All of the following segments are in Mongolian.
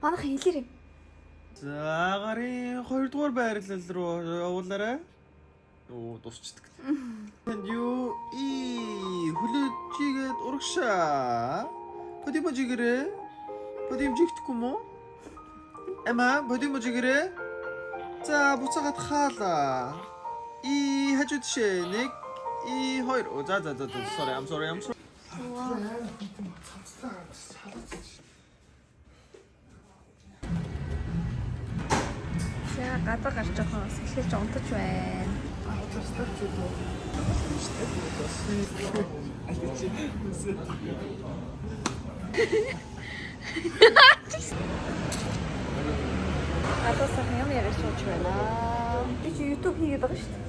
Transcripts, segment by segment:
Манайхан хэлээрэй. За гарын 2 дугаар байрлал руу явуулаарай. Оо дуусчдаг. Танд юу и хөлөө чигээд урагшаа. Подимо жигэрээ. Подим жигдэхгүй мүү? Эма подимо жигэрээ. За буцаагаад хаалаа. И хажуу тишээ 1 и 2. Оо за за за за, sorry, I'm sorry, I'm sorry. За гадаа гарч жоохон сэлхэлж унтаж байна. Гадаа сайхан юм яриа сууж байна. Би чи YouTube хийгээд байгаа шүү дээ.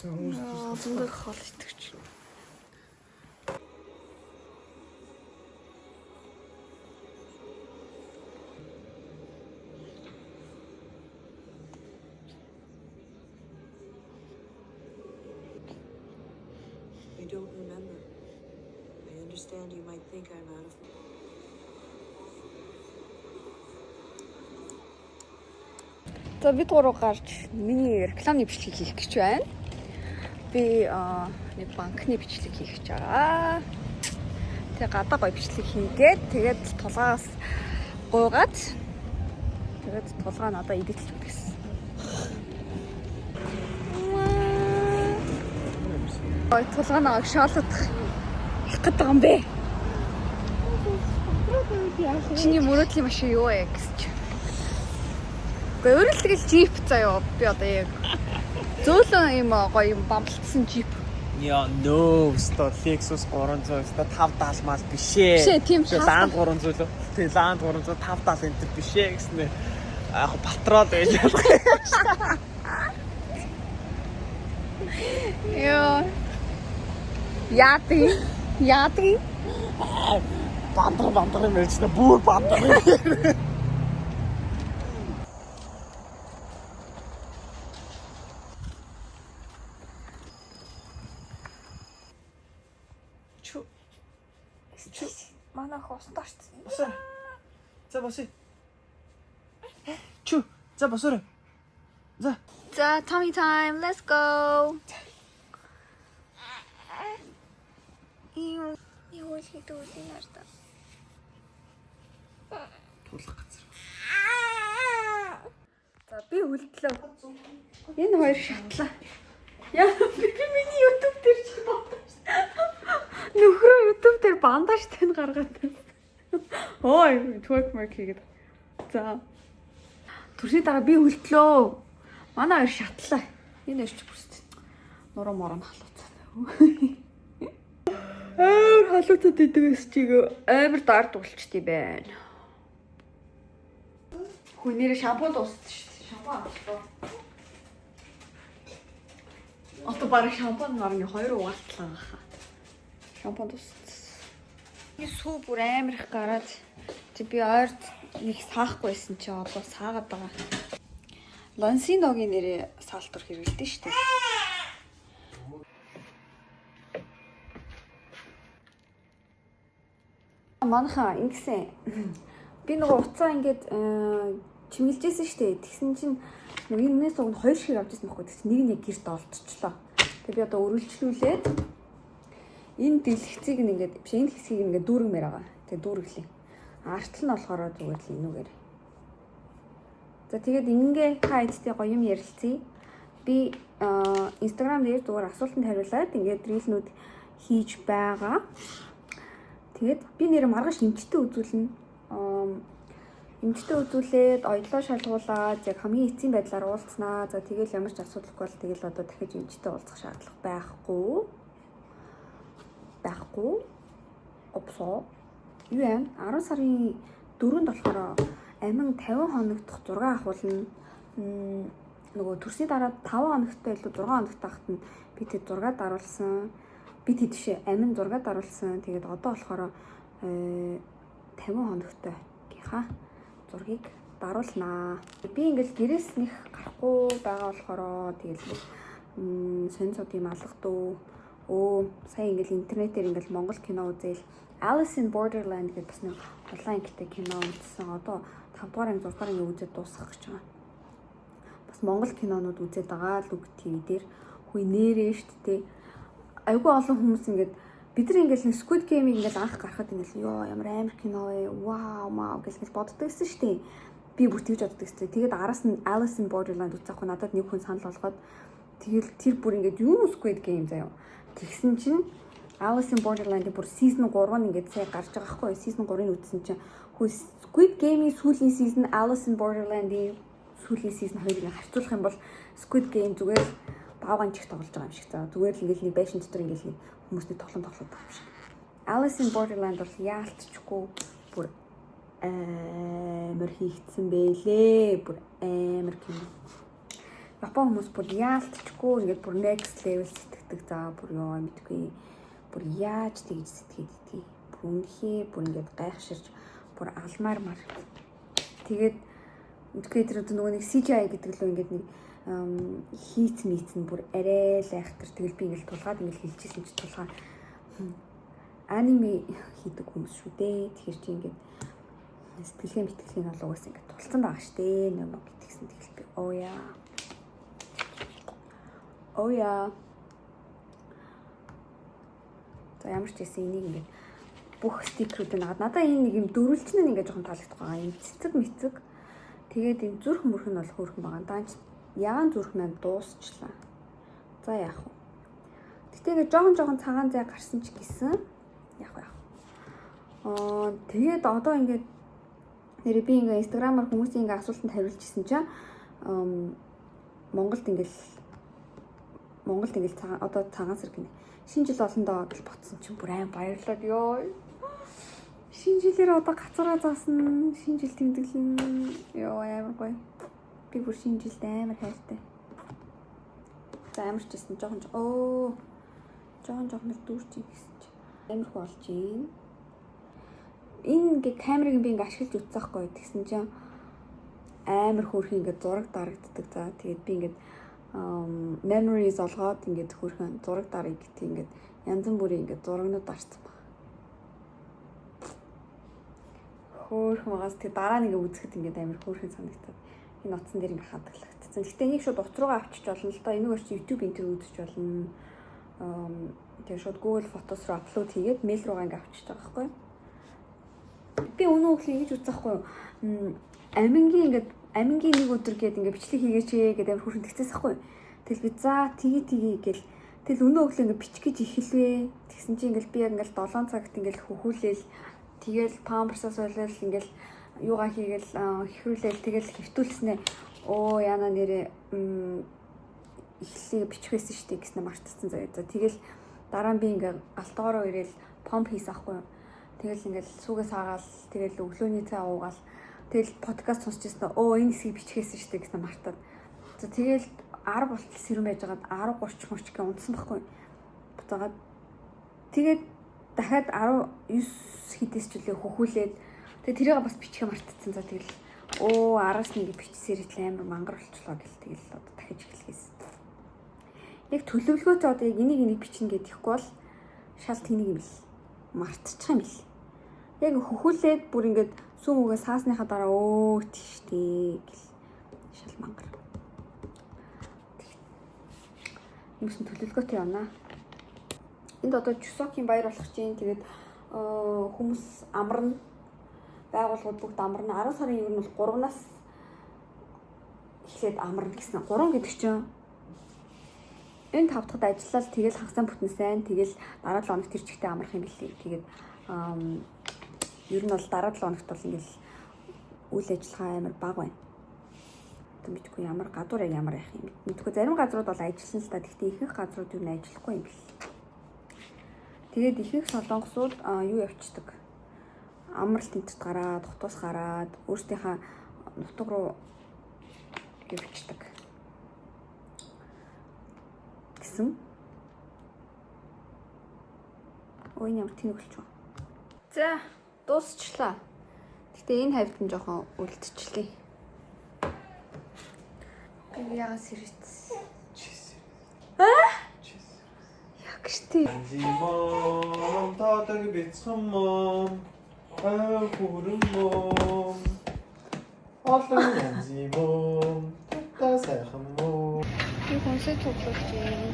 Аа, зөндөө хоол итгэж. I don't remember. I understand you might think I'm out of За бид гурав гарч миний рекламны бичлэг хийх гэж байна. Би нэг банкны бичлэг хийх гэж байгаа. Тэгээ гадаа гоё бичлэг хийгээд тэгээд тулгаас гуйгаад тэгээд тулгаа надаа эдэлж өгөх гэсэн. Ой тулгаа намайг шоолдох гэдэг юм бэ? Чиний мөрөөдлийн машин юу вэ гэсэн чи. Гэхдээ өөрөлд тэгэл джип заяо. Би одоо яг зөөлөн юм гоё юм бамбалтсан джип. Яа, no, ста Lexus 300 ста 570 мал биш ээ. Биш ээ, тийм Биш ээ, Land 300 лөө. Тийм Land 300 570 энэ төр биш ээ гэснээр яг патрол байж болох юм. Йоо. Яадаг? Яадаг? Бандар бандар юм ярьж та бүр бандар юм. Чү. Чү. Манай ах усанд орсон. Босоо. За босоо. Чү. За босоорой. За. За, tummy time. Let's go. Юу юу хийдэг вэ нартаа? Тулах газар. За би үлдлээ. Энэ хоёр шатлаа. Яа би миний YouTube дээр чи бандаж. Нөхрөө YouTube дээр бандаж тань гаргаад байна. Ой, twerk mark хийгээд. За. Төрсний дараа би үлдлөө. Манай хоёр шатлаа. Энэ хоёр ч бүрст. Нуруу мороо халууцаа. Амар халууцаад идэг эс чиг амар дард болчтой байна. Хүү нэрээ шампунь дууссан шүү дээ. Шампунь авчлаа. Одоо бараг шампунь нарны хоёр угаалтлаа хаа. Шампунь дууссан. Би сүү бүр амар их гараад тэг би ойрт нэг саахгүйсэн чи одоо саагаад байгаа. Лансиногийн нэрээ саалтур хэрэгэлдэж шүү дээ. Манайхаа ингэсэн. Би нөгөө уцаа ингээд чимгэлжсэн шүү дээ. Тэгсэн чинь нөгөө энэс уг нь хоёр шиг авч ирсэн байхгүй. Тэгсэн нэг нь яг гэрт олдчихлоо. Тэгээ би одоо өргөлжлүүлээд энэ дэлгэцийг нь ингээд биш энэ хэсгийг ингээд дүүргэмээр байгаа. Тэгээ дүүргэлээ. Артл нь болохоор зүгээр л энүүгээр. За тэгээд ингээ та эдтэй гоё юм ярилцъя. Би Instagram дээр зүгээр асуултанд хариулаад ингээд рилнүүд хийж байгаа. Тэгээд би нэр маргааш эмчтэй үзүүлнэ. Эмчтэй үзүүлээд оёдлоо шалгуулад яг хамгийн эцсийн байдлаар уулзнаа. За тэгэл ямар ч асуудалгүй бол тэгэл одоо дахиж эмчтэй уулзах шаардлага байхгүй. Байхгүй. Опсо. Юу юм? 10 сарын 4-нд болохоор амин 50 хоног дох 6 ахуулна. Нөгөө төрсний дараа 5 хоногтой илүү 6 хоногт тахт нь би тэд 6 даруулсан. Би тэд бишээ амин 6 даруулсан. Тэгээд одоо болохоор 50 хоногтой гийнхаа зургийг даруулнаа. Би ингээл гэрээс нэх гарахгүй байгаа болохоор тэгэл Сонь цуг юм алга дуу. Өө, сая ингээл интернетээр ингээл монгол кино үзээл Alice in Borderland гэдэг бас нэг улаан ангитай кино үзсэн. Одоо 5 дугаар анги, 6 дугаар анги үзээд дуусгах гэж байгаа. Бас монгол кинонууд үзээд байгаа л Үг ТV дээр. Хүй, нэрээ шүү дээ. Айгүй олон хүмүүс ингээд бид нар ингээл нэг Squid Game-ийг ингээл анх гарахад ингээл ёо, ямар амар кино вэ? Вау, маа гэл ингээл боддог гэсэн шүү дээ. Би бүр тэгж боддог гэсэн. Тэгээд араас нь Alice in Borderland үзэхгүй надад нэг хүн санал болгоод, тэгэл тэр бүр ингээд юу Squid Game заяа. Тэгсэн чинь Alice in Borderland-ийн бүр season 3 нь ингээд сая гарч байгаа байхгүй юу? Season 3-ыг үзсэн чинь хөө Squid Game-ийн сүүлийн season, Alice in Borderland-ийн сүүлийн season хоёрыг харьцуулах юм бол Squid Game зүгээр л баавгайн чих тоглож байгаа юм шиг. За, зүгээр л ингээл нэг байшин дотор ингээл нэг хүмүүсний тоглоом тоглоод байгаа юм шиг. Alice in Borderland бол яалтчгүй бүр амар хийгдсэн бэлээ. Бүр амар кино. Япон хүмүүс бүр яалтчгүй ингээд бүр next level сэтгэдэг. За, бүр ёо, мэдгүй. Бүр яаж тэгж сэтгэхэд идэгий. Бүр үнэхээр бүр ингээд гайхширч бүр алмаар мар. Тэгээд тэгэхээр тэр одоо нөгөө нэг CGI гэдэг лөө ингээд нэг хийц мийц нь бүр арай л айхтар. Тэгэл би ингээл тулгаад ингээл хэлчихсэн чи тулгаа аниме хийдэг хүмүүс шүү дээ. Тэгэхээр чи ингээд сэтгэлгээ мэтгэлгийг бол угаасаа ингээд тулцсан байгаа штэ нөмө гэтгсэн. Тэгэл би оо яа. Оо яа. За, ямар ч байсан энийг ингээд бүх стикерүүдийг нагаад надаа энэ нэг юм дөрвөлжин нь ингээд жоохон таалагдах байгаа. Юм цэцэг мэцэг. Тэгээд энэ зүрх мөрх нь бол хөөрхөн байгаа. Даанч ягаан зүрх маань дуусчлаа. За, яах вэ? Гэтэ ингээд жоохон жоохон цагаан зай гарсан ч гэсэн яах вэ? Аа, тэгээд одоо ингээд нэр би ингээ инстаграмаар хүмүүсийн ингээ асуултанд хариулж ирсэн чинь Монголд ингээл цагаан, одоо цагаан сар гинэ. Шинэ жил олондоо гэж ботсон чинь бүр аим баярлаад ёо. Шинэ жилээр одоо гацаараа заасан, шинэ жил тэмдэглэн. Ёо, амар гоё. Би бүр шинэ жилд амар хайртай. За, амар ч гэсэн жоохон өө жоохон жоохнор дүүрч гэсэн чи амар хөө болж юм. Энэ ингээ камерыг би ингээ ашиглаж үзсэн хгүй. Тэгсэн чинь амар хөөрхөн ингээ зураг дарагддаг. За, тэгээд би ингээд memories олгоод ингээд хөөрхөн зураг дарыг гэдэг ингээд янз бүрийн ингээд зурагнууд дарсан баг. Хөөрхөн байгаас тэг дараа нь ингээ үзэхэд ингээд амар хөөрхөн санагдаад энэ утсан дээр ингээ хадгалагдсан. Гэхдээ энийг шууд утас руугаа авчиж болно л доо. Энэгээр чи YouTube энэ төр үзэж болно. Тэгээ шууд Google Photos руу upload хийгээд mail руугаа ингээ авчиж байгаа байхгүй юу? Би өнөө өглөө ингэж үзсэн байхгүй юу? Амингийн ингээд амингийн нэг өдөр гээд ингээ бичлэг хийгээч гэдэг амар хүрхэн тэгцээс байхгүй юу? Тэгэл би за тгий тгий гэл тэгэл өнөө өглөө ингээ бичих гэж эхэлвэ. Тэгсэн чинь ингээл би яг ингээл 7 цагт ингээл хөхүүлээл, тэгэл памперсаа солиол, ингээл юугаа хийгээл, хэхрүүлээл, тэгэл хэвтүүлснэ. Оо, яна нэрээ эхлэлийг бичих байсан шүү дээ гэснэ мартцсан заяа. За, тэгэл дараа нь би ингээ галтгоороо ирээл помп хийсэн ахгүй юу. Тэгэл ингээл сүүгээ саагаал, тэгэл өглөөний цай уугаал, тэгэл подкаст сонсч ирсэн. Өө, энэ хэсгийг бичихээсэн шүү дээ гэснэ мартаад. За, тэгэл 10 болтол сэрэн байжгаад 10:30 мөрч гэ унтсан байхгүй. Буцаагаад тэгээд дахиад 19 хэдээс ч үлээ хөхүүлээд тэгээд тэрийг бас бичихээ мартцсан. За, тэгэл өө, араас нь ингэ бичсээр итэл амар мангар болчлоо гэл тэгэл одоо дахиж эхлэхээс. Яг төлөвлөгөөтэй одоо яг энийг энийг бичнэ гэдэхгүй бол шал тэнийг юм бил. Мартчих юм бил. Яг хөхүүлээд бүр ингээд сүүм үгээ саасныхаа дараа өө тийштэй гэл шал мангар. Юмсэн төлөвлөгөөтэй явна. Энд одоо Чусокийн баяр болох чинь, тэгээд хүмүүс амарна, байгууллагууд бүгд амарна. 10 сарын ер нь бол 3-наас эхлээд амарна гэсэн. 3 гэдэг чинь энэ 5 дахьд ажиллаад тэгэл хагасаа бүтэн сайн, тэгэл дараа 7 хоног тэр чигтээ амрах юм билий. Тэгээд ер нь бол дараа 7 хоногт бол ингээл үйл ажиллагаа амар бага байна. Одоо мэдгүй ямар гадуур яг ямар байх юм. Мэдгүй, зарим газрууд бол ажиллана л та. Гэхдээ ихэнх газрууд юу н ажиллахгүй юм бэл. Тэгээд ихэнх солонгосууд юу явцдаг. Амралт энтерт гараад, хотоос гараад өөрсдийнхээ нутаг руу явчихдаг гэсэн. Ой, энэ ямар тэнэг болчихоо. За, дуусчлаа. Гэтэ энэ хавьд нь жоохон үлдчихлээ. Би яагаад сэрээц? Чис. штэ. Зимом тадаг бяцхан мом ай хүрэн мом олон янзын мом та сайхан мом. Би хүнсээ цуглуулж байна.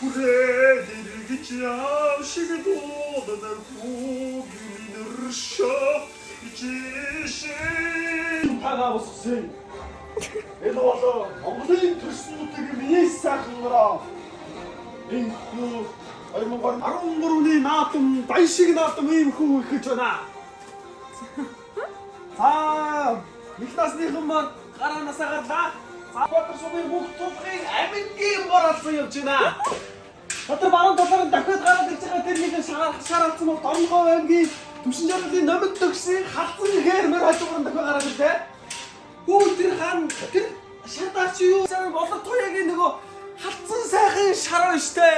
Хүрээ дэргэж яв шиг дууланар хүүгүнэр шоо ичээшээ тагаа босгосон. Энэ бол Монголын төрсөн нутгийн миний сайхан нураа. Энэхүү 2013-ны наадам баян шиг наадам ийм хүү их гэж байна. За, их насныхан маань гараа насаа гарлаа. За, Баатар сумын бүх тулгын амингийн бор алсан явж байна. Дотор баруун талаар нь дахиад гараад ирж байгаа тэр нэгэн шар алдсан бол Дорногов аймгийн Төвшин жаргалын номид төгсөн халдсан ихээр мөр хажуугаар нь дахиад гараад ирлээ. Хүү тэр хан тэр шар даар чи юу зав болор туяагийн нөгөө халдсан сайхан шар байна штэ.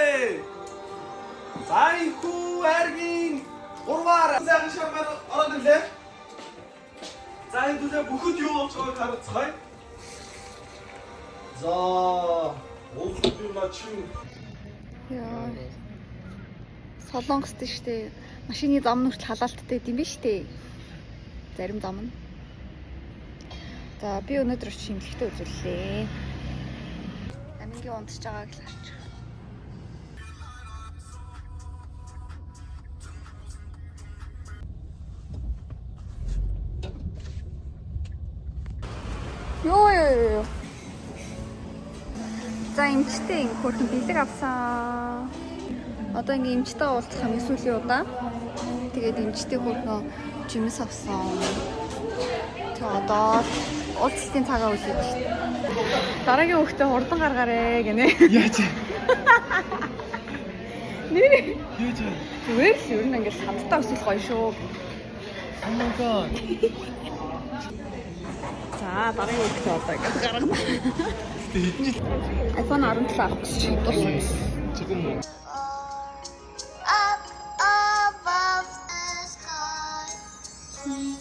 За ихүү айргийн гурваар сайхан шар маань ороод ирлээ. За энэ төлөө бүхэд юу болж байгааг харацгаая. За улсуудын начин. Яа. Солонгост штэ. Машины зам нь хүртэл халаалттай гэдэм би штэ. Зарим зам нь. За би өнөөдөр очиж имлэгтээ үзүүллээ. Амингийн унтж байгааг л харж байгаа. Йоо ёо ёо ёо. За эмчтэй ингэ хөөрхөн бэлэг авсан. Одоо ингэ эмчтэй уулзах хамгийн сүүлийн удаа. Тэгээд эмчтэй хөөрхөн жимс авсан. Тэгээ одоо уулзалтын цагаа үлээж. Дараагийн хүүхдээ хурдан гаргаарэ гинэ. Яаж? Нэр Яаж? зүгээр л ер нь ингэ хамтдаа өсөх гоё шүү. Oh my god. За дараагийн хүүхдээ одоо ингэ гаргана. Хэдэн жил iPhone 17 авах гэж дууссан. Up above the sky.